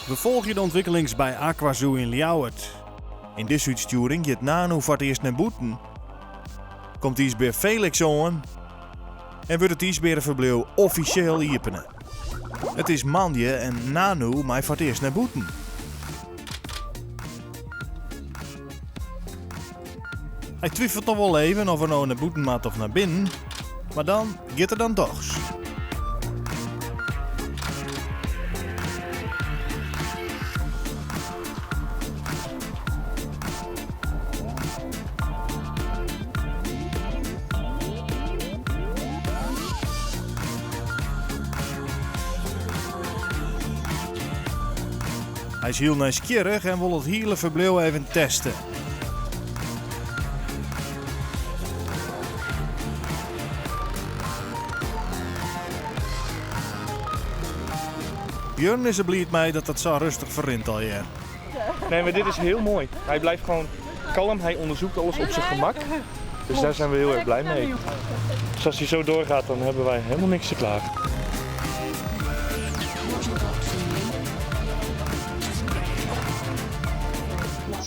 We folgje de ûntwikkelings by AquaZoo yn Ljouwert. Yn dizze útstjoering giet Nanu foar it earst nei bûten, komt iisbear Felix oan en wurdt it iisbeareferbliuw offisjeel iepene. It is moandei en Nanu mei foar it earst nei bûten. Hy twifelt noch wol even of er no nei bûten moat of nei binnen, mar dan giet er dan dochs. Hy is hiel nijsgjirrich en wol it hiele ferbliuw even teste. Björn is der bliid mei dat it sa rêstich ferrint allegear. Nee, maar dit is heel mooi. Hij blijft gewoon kalm, hij onderzoekt alles op zijn gemak. Dus daar zijn we heel erg blij mee. Dus als hij zo doorgaat, dan hebben wij helemaal niks te klagen.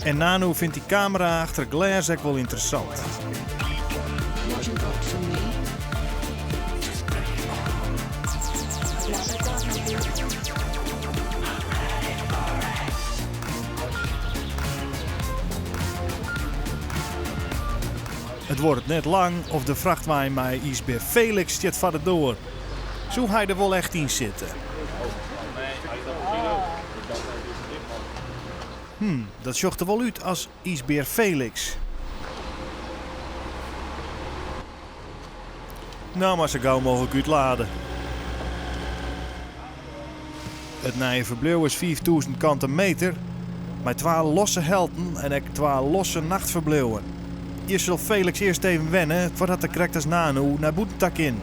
En Nanu fynt dy kamera achter glês ek wol ynteressant. It duorret net lang of de frachtwein mei iisbear Felix stiet foar de doar. Soe hy der wol echt yn sitte? Hm, dat sjocht der wol út as iisbear Felix. No mar sa gau mooglik útlade. It nije ferbliuw is 5000 kante meter, mei twa losse helten en ek twa losse nachtferbliuwen. Hjir sil Felix earst even wenne foardat er krekt as Nanu nei bûten ta kin.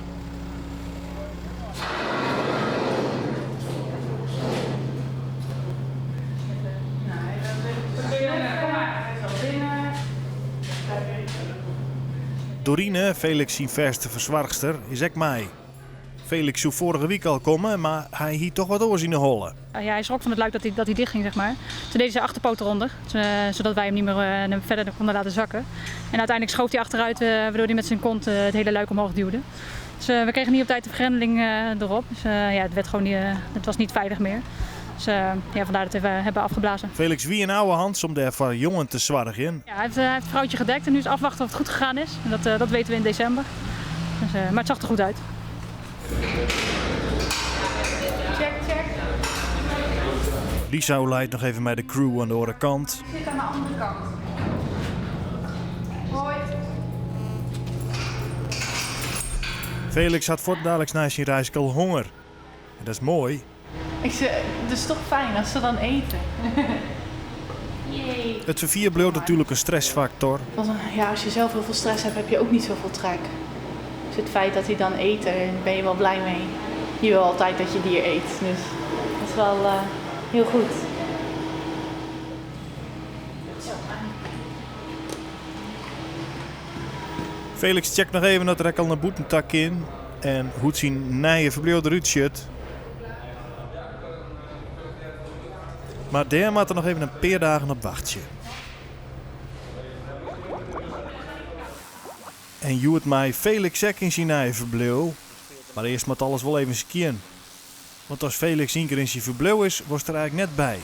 Dorine, Felix syn fêste fersoarchster, is ek mei. Felix soe foarige wike al komme, mar hy hie toch wat oars yn 'e holle. Ja, hij schrok van het luik dat hij dicht ging, zeg maar. Toen deed hij zijn achterpoot eronder, zodat wij hem niet meer verder konden laten zakken. En uiteindelijk schoof hij achteruit, waardoor hij met zijn kont het hele luik omhoog duwde. Dus we kregen niet op tijd de vergrendeling erop. Dus ja, het, werd gewoon niet, het was niet veilig meer. Dus ja, vandaar dat we hebben afgeblazen. Felix wie in oude hand om dêr foar jongen te soargjen. Ja, hij heeft het vrouwtje gedekt en nu is afwachten of het goed gegaan is. En dat weten we in december. Dus, maar het zag er goed uit. Check, check. Lisa leit noch even mei de crew oan de oare kant. Ik sit oan de oare kant. Hoi. Felix hat fuortdaliks nei syn reiske al honger. En dat is moai. Ik zeg, het is toch fijn als ze dan eten. It ferfier bliuwt natuerlik in stressfaktor. Want ja, als je zelf heel veel stress hebt, heb je ook niet zoveel trek. Dus het feit dat hij dan eet, daar ben je wel blij mee. Je wil altijd dat je dier eet, dus dat is wel heel goed. Felix checkt noch even oft er ek al nei bûten ta kin en hoe't syn nije ferbliuw derút sjocht. Mar dêr moat er noch even in pear dagen op wachtsje. En hjoed mei Felix ek yn syn nije ferbliuw. Mar earst moat alles wol even skjin. Want as Felix ien kear yn syn ferbliuw is, wolst der eigentlik net by.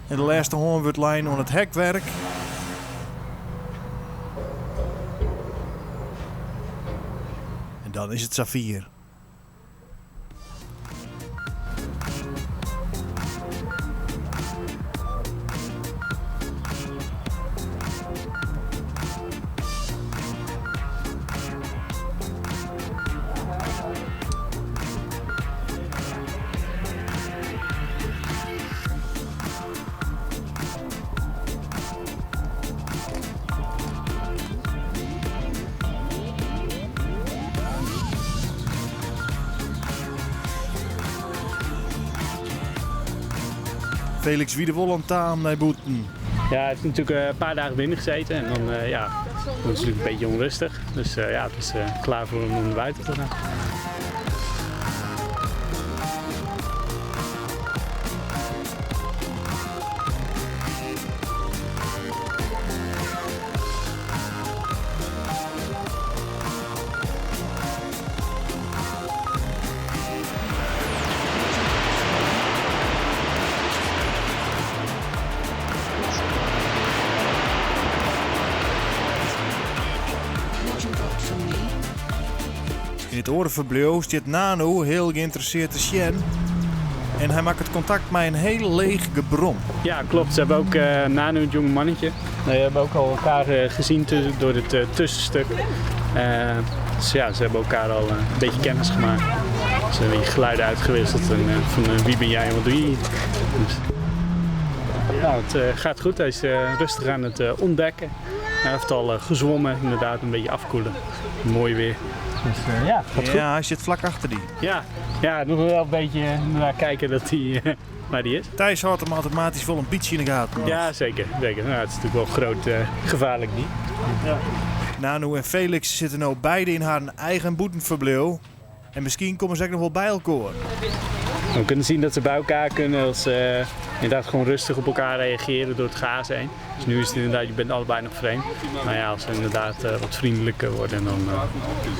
En de lêste hân wurdt lein oan it hekwerk. En dan is it safier. Felix wie der wol oan ta om nei bûten. Ja, hij heeft natuurlijk een paar dagen binnen gezeten en dan ja, Dat is natuurlijk een beetje onrustig. Dus ja, het is klaar voor hem om naar buiten te gaan. Yn it oare ferbliuw stiet Nanu hiel geïnteresseerd te sjen en hy makket kontakt mei in hiel leech gebrom. Ja, klopt. Ze hebben ook Nanu, het jonge mannetje. Nee, we hebben ook al elkaar gezien door het tussenstuk. Dus ja, ze hebben elkaar al een beetje kennis gemaakt. Ze hebben die geluiden uitgewisseld en van wie ben jij en wat doe je hier? Dus, nou, het gaat goed. Hij is rustig aan het ontdekken. Hij heeft al gezwommen, inderdaad, een beetje afkoelen. Mooi weer. Dus ja, gaat goed. Ja, hij zit vlak achter die. Ja, ja, nog wel een beetje naar kijken dat hij, waar die is. Thijs houdt hem automatisch wel een beetje in de gaten. Ja, zeker. Zeker. Nou, het is natuurlijk wel groot, gevaarlijk dier. Ja. Nanu en Felix zitten nu beide in haar eigen boetenverblijf. En misschien komen ze ook nog wel bij elkaar. We kunnen zien dat ze bij elkaar kunnen als ze inderdaad gewoon rustig op elkaar reageren door het gaas heen. Dus nu is het inderdaad, je bent allebei nog vreemd. Maar ja, als ze inderdaad wat vriendelijker worden,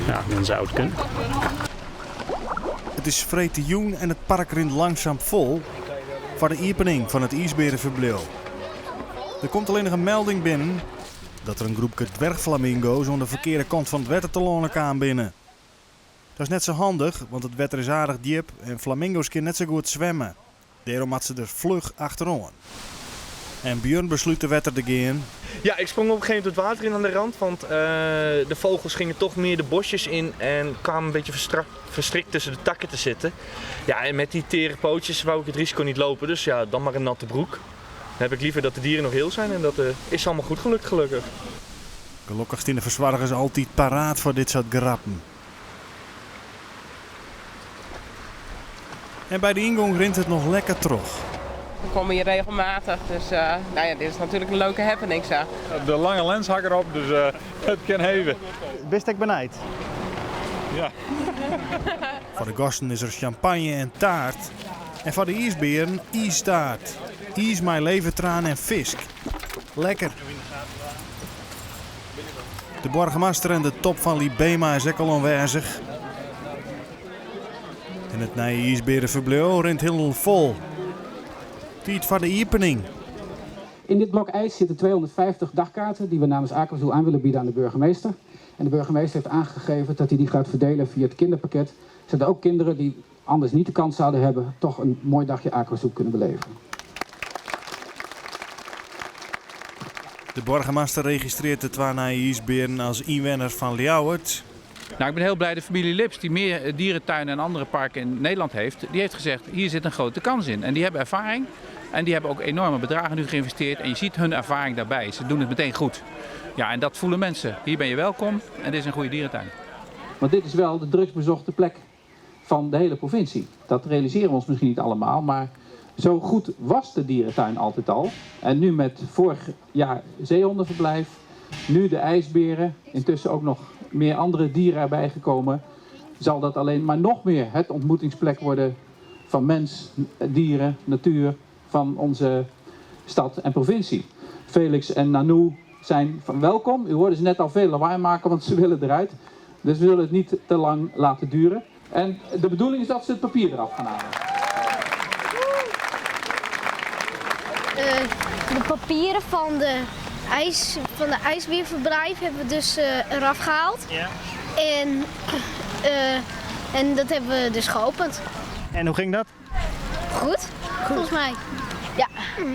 ja, dan zou het kunnen. Het is freed en het park rint langzaam vol voor de opening van het ijsberenverblijf. Er komt alleen nog een melding binnen dat er een groepje dwergflamingo's aan de verkeerde kant van het wettertalon kwam binnen. Dat is net zo handig, want het wetter is aardig diep en flamingo's kunnen net zo goed zwemmen. Daarom had ze er vlug achterom. En Björn besluit de wetter te gaan. Ja, ik sprong op een gegeven moment het water in aan de rand, want de vogels gingen toch meer de bosjes in en kwamen een beetje verstrikt tussen de takken te zitten. Ja, en met die tere pootjes wou ik het risico niet lopen, dus ja, dan maar een natte broek. Dan heb ik liever dat de dieren nog heel zijn en dat is allemaal goed gelukt, gelukkig. Gelukkig zijn de verzorgers altijd paraat voor dit soort grappen. En bij de ingang rint het nog lekker terug. We komen hier regelmatig, dus nou ja, dit is natuurlijk een leuke happening zo. De lange lens hak erop, dus het kan even. Best ik benijd? Ja. Voor de gasten is er champagne en taart. En voor de ijsberen ijstaart. Ijs, mijn levertraan en fisk. Lekker. De burgemeester en de top van Libema is ook al aanwezig. En het nieuwe ijsberenverblijf rent heel vol. Tijd voor de opening. In dit blok ijs zitten 250 dagkaarten die we namens AquaZoo aan willen bieden aan de burgemeester. En de burgemeester heeft aangegeven dat hij die gaat verdelen via het kinderpakket. Zodat ook kinderen die anders niet de kans zouden hebben, toch een mooi dagje AquaZoo kunnen beleven. De burgemeester registreert de twee nieuwe ijsberen als inwoners van Ljouwert. Nou, ik ben heel blij de familie Lips, die meer dierentuinen en andere parken in Nederland heeft, die heeft gezegd, hier zit een grote kans in. En die hebben ervaring en die hebben ook enorme bedragen nu geïnvesteerd. En je ziet hun ervaring daarbij. Ze doen het meteen goed. Ja, en dat voelen mensen. Hier ben je welkom en dit is een goede dierentuin. Want dit is wel de drugsbezochte plek van de hele provincie. Dat realiseren we ons misschien niet allemaal, maar zo goed was de dierentuin altijd al. En nu met vorig jaar zeehondenverblijf, nu de ijsberen, intussen ook nog meer andere dieren erbij gekomen, zal dat alleen maar nog meer het ontmoetingsplek worden van mens, dieren, natuur, van onze stad en provincie. Felix en Nanu zijn van welkom. U hoorde ze net al veel lawaai maken, want ze willen eruit. Dus we zullen het niet te lang laten duren. En de bedoeling is dat ze het papier eraf gaan halen. De papieren van de ijsbeerverblijf hebben we dus eraf gehaald. Ja. En dat hebben we dus geopend. En hoe ging dat? Goed, volgens mij. Ja.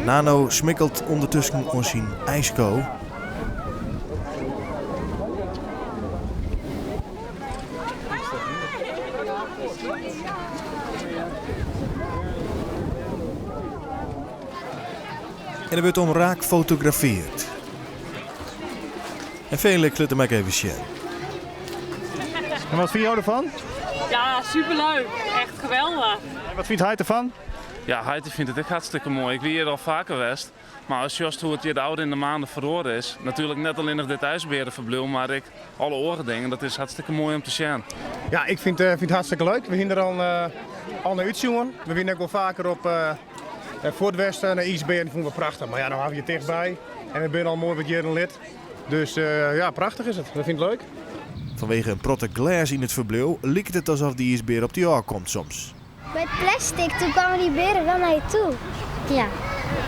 Nano smikkelt ondertussen om zijn ijsko. En er wordt omraak gefotografeerd. En Felix laat hem ook even zien. En wat vind je ervan? Ja, superleuk. Echt geweldig. En wat vindt hij ervan? Ja, heit dy fynt it ek hartstikke moai. Ik wie hjir al faker west, mar ast sjochst hoe't it hjir de ôfrûne maanden feroare is, natuerlik net allinnich dit ijsberenferbliuw, mar ek alle oare dingen, dat is hartstikke moai om te sjen. Ja, ik fyn it hartstikke leuk. We hiene der al, al nei útsjoen. We wiene ek wol faker op fuort west nei iisbearen, fûnen we prachtich. Mar ja, no hawwe we hjir tichtby en we binne al moai wat jierren lid. Dus ja, prachtich is it. We fine it leuk. Fanwege in protte glês yn it ferbliuw liket it asof de iisbear op dy ôfkomt soms. Bij het plastic, toen kwamen die beren wel naar je toe. Ja,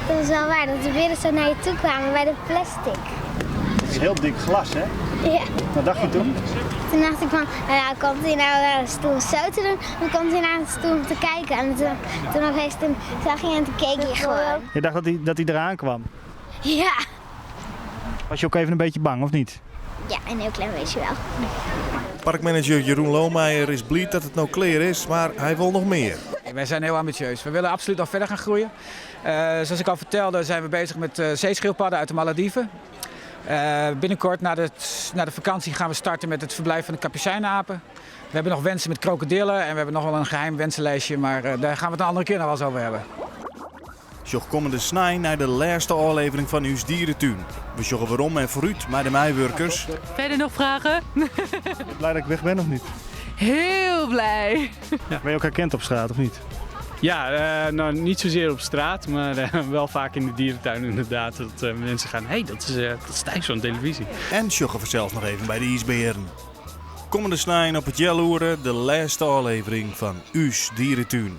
dat is wel waar, dat de beren zo naar je toe kwamen bij het plastic. Het is heel dik glas, hè? Ja. Wat dacht je toen? Toen dacht ik van, nou komt hij nou naar de stoel zo te doen, of komt hij naar de stoel om te kijken. En toen, toen opeens toen zag je en toen keek je gewoon. Je dacht dat hij, dat hij eraan kwam? Ja. Was je ook even een beetje bang, of niet? Ja, een heel klein beetje wel. Parkmanager Jeroen Loomeijer is bliid dat it no klear is, mar hy wol noch mear. Wij zijn heel ambitieus. We willen absoluut nog verder gaan groeien. Uh, zoals ik al vertelde zijn we bezig met uh, zeeschildpadden uit de Malediven. Uh, binnenkort na de, na de vakantie gaan we starten met het verblijf van de kapucijnapen. We hebben nog wensen met krokodillen en we hebben nog wel een geheim wensenlijstje, maar daar gaan we het een andere keer nog wel eens over hebben. Sjoch kommende snein nei de lêste ôflevering fan Us Dieretún. We sjogge werom en foarút mei de meiwurkers. Verder nog vragen? Blij dat ik weg ben of niet? Heel blij. Ja, ben je ook herkend op straat of niet? Ja, uh, nou niet zozeer op straat, maar uh, wel vaak in de dierentuin inderdaad. Dat uh, mensen gaan, hé, hey, dat is, dat is Thijs van televisie. En sjogge we sels noch even by de iisbearen. Kommende snein op it healoere de lêste ôflevering fan Us Dieretún.